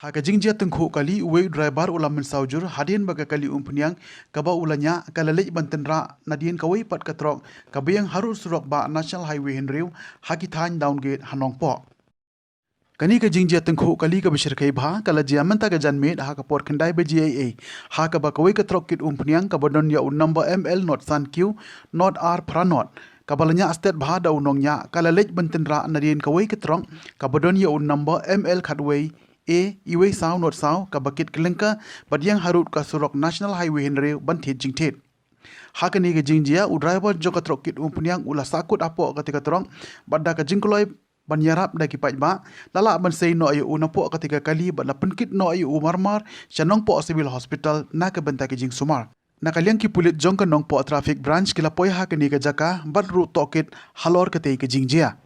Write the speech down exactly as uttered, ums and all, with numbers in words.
Ha ka jingjia tyngkhuh kali, uwei u driver u la mynsaw jur hadien ba ka kali umphniang kaba u la ñiah ka la leit ban tynrah nadien kawei pat ka trok kaba ïeng harud surok bah National Highway hynriew ha ki thaiñ Downgate ha Nongpoh. Kane ka jingjia tyngkhuh kali kaba shyrkhei bha ka la jia mynta ka janmiet ha ka por khyndai baje eiei, ha kaba kawei ka trok kit umphniang kaba don ïa u number M L not san Q not R phra not, kaba la ñiah stet bha da u nongñiah, ka la leit ban tynrah nadien kawei ka trok kaba don ïa u number M L khatwei A iwei saw not saw, kaba kit kylliang ka bad ïeng harud ka surok National Highway hynriew ban thied jingthied. Ha kane ka jingjia, u driver jong ka trok kit umphniang u la sahkut hapoh kata ka trok, bad da ka jingkloi ban ïarap da ki paidbah, la lah ban sei noh ïa u napoh kata ka kali bad la pynkit noh ïa u marmar sha Nongpoh Civil Hospital na ka bynta ka jingsumar. Na ka liang ki pulit jong ka Nongpoh Traffic Branch ki la poi ha kane ka jaka bad ruh tohkit halor katei ka jingjia.